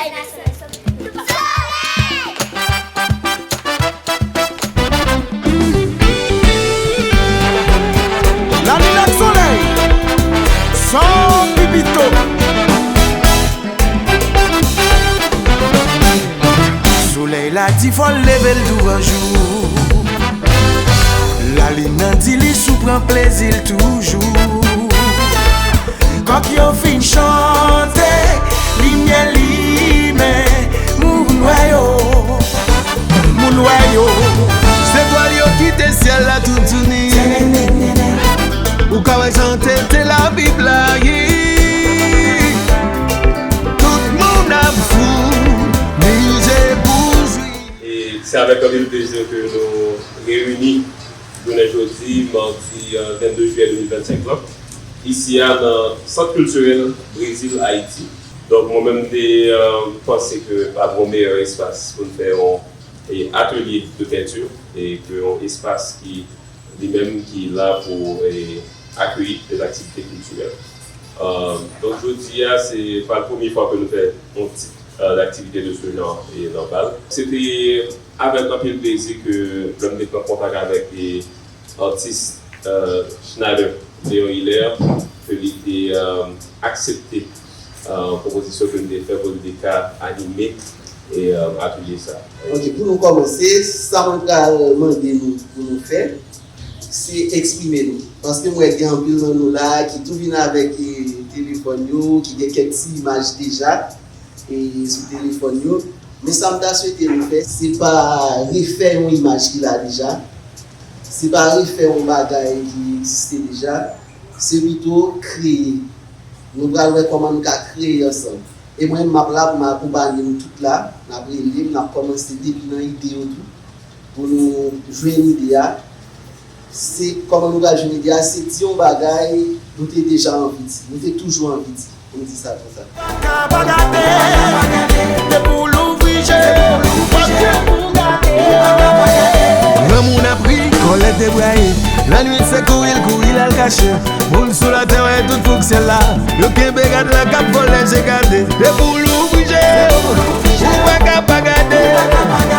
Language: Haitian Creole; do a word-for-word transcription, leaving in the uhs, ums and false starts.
Lalin ak solèy, san pipito. Solèy la di fò l leve l douvan jou. Lalin nan di li sou pran plezi l toujou. Kòk yo fin chante, limyè limen, moun wè yo, moun wè yo. Zetwal yo kite syèl la toutouni. Ou ka wè jan tete Labib la ye. Tout moun ap fou, mize pou jwi. E se avèk anpil plezi ke nou reyini jounen jodi, madi, euh, vennde jiyè de mil vennsenk lan, isi a nan Sant Kiltirèl Brezil Ayiti. Donk, mwen menm, m te, euh, panse ke pa t gon meyè espas pou n fè yon, e, atelye de penti, e ke yon espas ki, li menm, ki la pou, e, akeyi de aktivite kiltirèl. Euh, donk, jodi a, se pa premye fwa ke nou fè yon tip, euh, daktivite de ce genre, e, nan bal. Se te avèk anpil plezi ke lè m te pran kontak avèk, e, atis, euh, Schneider Léon Hilaire, ke li te, euh, aksepte, euh, pwopozisyon ke m te fè pou li te ka anime, e, euh, atelye sa. Ok, pou nou kòmanse, sa mwen pral mande nou pou nou fè, se eksprime nou. Paske m wè gen anpil nan nou la ki tou vin avèk, e, telefòn yo, ki gen kèk ti imaj deja, e, sou telefòn yo. Men sa m ta swete nou fè, se pa refè yon imaj ki la deja, se pa refè yon bagay ki egziste deja, se pito kreye. Nou pral wè kòman nou ka kreye ansanm. E mwen, m ap la pou m akonpaye nou tout la. N ap rele m, n ap kòmanse depi nan ide yo tou. Pou nou jwenn ide a, se kòman nou pral jwenn ide a, se di yon bagay nou te deja anvi di, nou te toujou anvi di. Pou m di sa konsa. Pa ka pa gade, depi w louvri je, w ap gen pou gade. Granmoun ap ri, kòlèt debraye. Lannwit se kouri l kouri l al kache. Moun sou latè wè tout fouk syèl la. Yo kenbe gad la k ap vòlè je gade. Depi w louvri je, ou pa ka pa gade.